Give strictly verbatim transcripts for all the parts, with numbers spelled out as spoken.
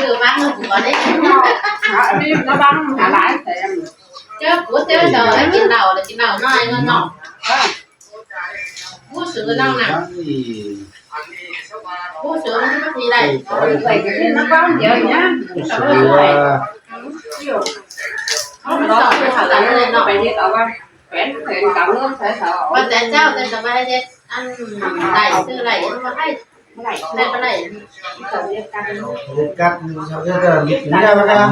Sư ꞌmá ꞌmự cú ꞌcọ đé. Nó bắn hả lái thế. Chớ cú chớ chớ kin đau là kin đau ꞌnọi ꞌnọi ꞌnọi. Cú sư ꞌnọi nè. Cú sư ꞌnọi ꞌmự ꞌcú đảy. Nó bắn dở nhá. Cú sư ꞌnọi. Không có phải là nó phải đi tàu băng. Quán phải tàu nước phải tàu. Bắn té cháo té tàu băng đé. Ăn đảy sư đảy ăn bắn đảy. Đảy bắn đảy. Cắt sao thế, tớ biết nhá bác ạ.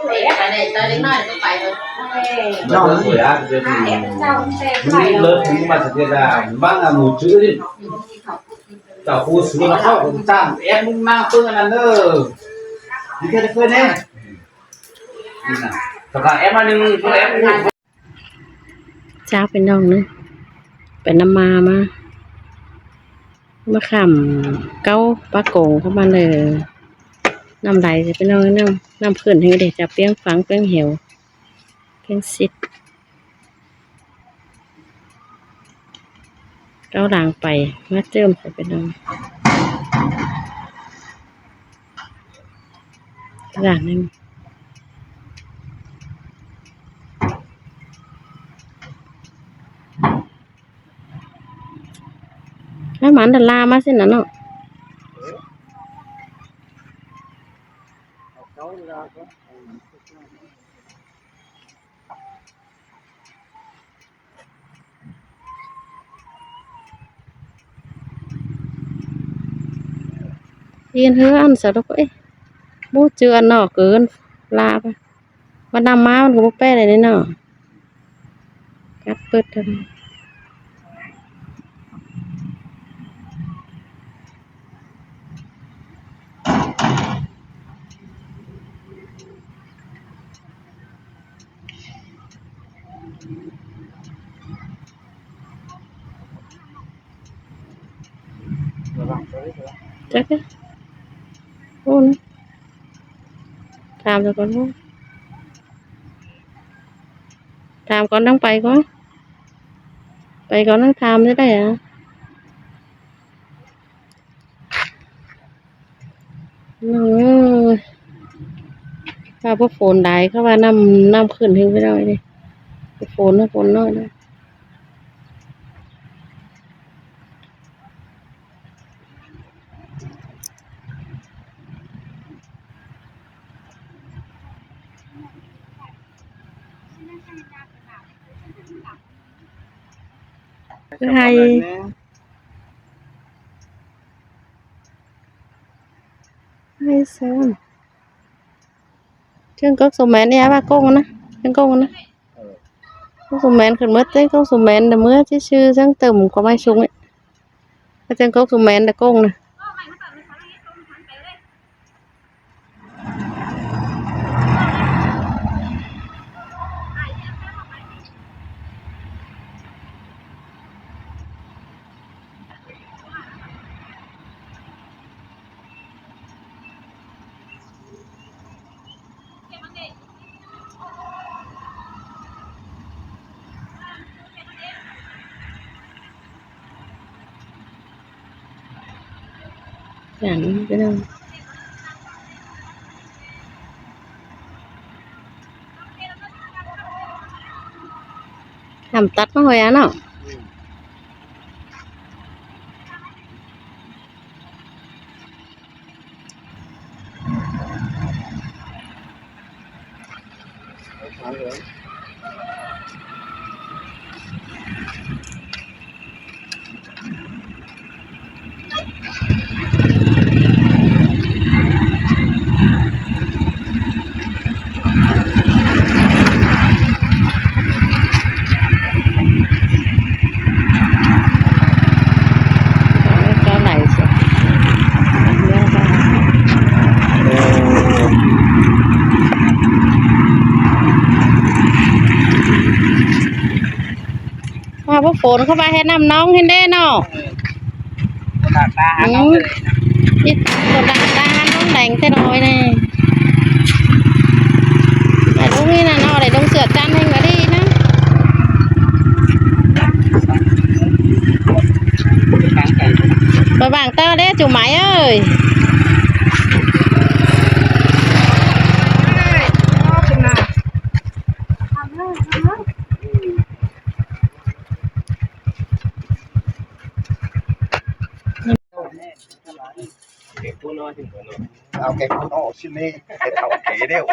Phải đảy, tớ đến nơi tớ phải rồi. Nó tuổi ác, nó lớp cũng mà thật là bác là một chữ đi. Chào cô sướng nó khóc cũng chăm ép mung mang phương ăn ăn ơ. Đi theo phương nhé. Thật là ép ăn nhưng không ép. เจ้าพี่น้องนะ ไปนำมามา ꞌMá khảm cáu pá công ꞌcọ ꞌmá ꞌnớ. ꞌNặm đảy ꞌtẹ ꞌpi ꞌnọng, ꞌnặm, ꞌnặm khửn ꞌhêng đảy, chả ꞌpiếng phắng ꞌpiếng hẻo, ꞌpiếng sịt. Cáu lăng pay, ꞌmá ꞌchớm ꞌtẹ ꞌpi ꞌnọng. Lăng ꞌnưng. ꞌHáy mắn đa la ꞌmá ꞌsịn ꞌnặn ꞌnớ. Yên hứa ăn sao đó ꞌới. ꞌMú ꞌchưa ăn ꞌnọ cứ ăn la ꞌva. ꞌVa ꞌnặm ꞌmá ꞌmắn ꞌcọ báu ꞌpé đảy ꞌnớ ꞌnớ. Cắt bớt thôi. Chắc á. Ôn. Tham rồi con ôn. Tham con đang pay con. Pay con đang tham thế này à? Nẳng ơi. Khá báu phôn đảy, khá ꞌva ꞌnặm, ꞌnặm khửn ꞌhêng ꞌpi ꞌnọng đảy. Báu phôn ꞌnớ, phôn ꞌnọi ꞌnớ. Thứ hai. Hay sao? ꞌChương cốc su mén ꞌnị ꞌva ꞌcóng ꞌnớ. ꞌChương cốc ꞌnớ. Cốc su mén khửn mớt ꞌtẹ, cốc su mén đa ꞌmứa ꞌchí ꞌchư ꞌchắng tơm ꞌcọ ꞌmá sung ꞌnị. ꞌChương cốc su mén đa ꞌcóng ꞌnớ. Chả đúng cái đâu. Hàm tắt nó hơi á nó. Hoa báu phôn khá ꞌva ꞌhế ꞌnặm ꞌnóng ꞌhên đé ꞌnớ. Cô đặt ta hả? Ừ. Không? Ít cô đặt ta hả, ꞌnóng đen thế rồi nè. Đảy ꞌlống ꞌnị ꞌnớ ꞌnớ, đảy ꞌlống sửa chăn ꞌhêng ꞌva đi ꞌnớ. Bảng ꞌtớ đé chủ máy ơi. Ao cái phun ổ xin đi, cái thảo kế đều.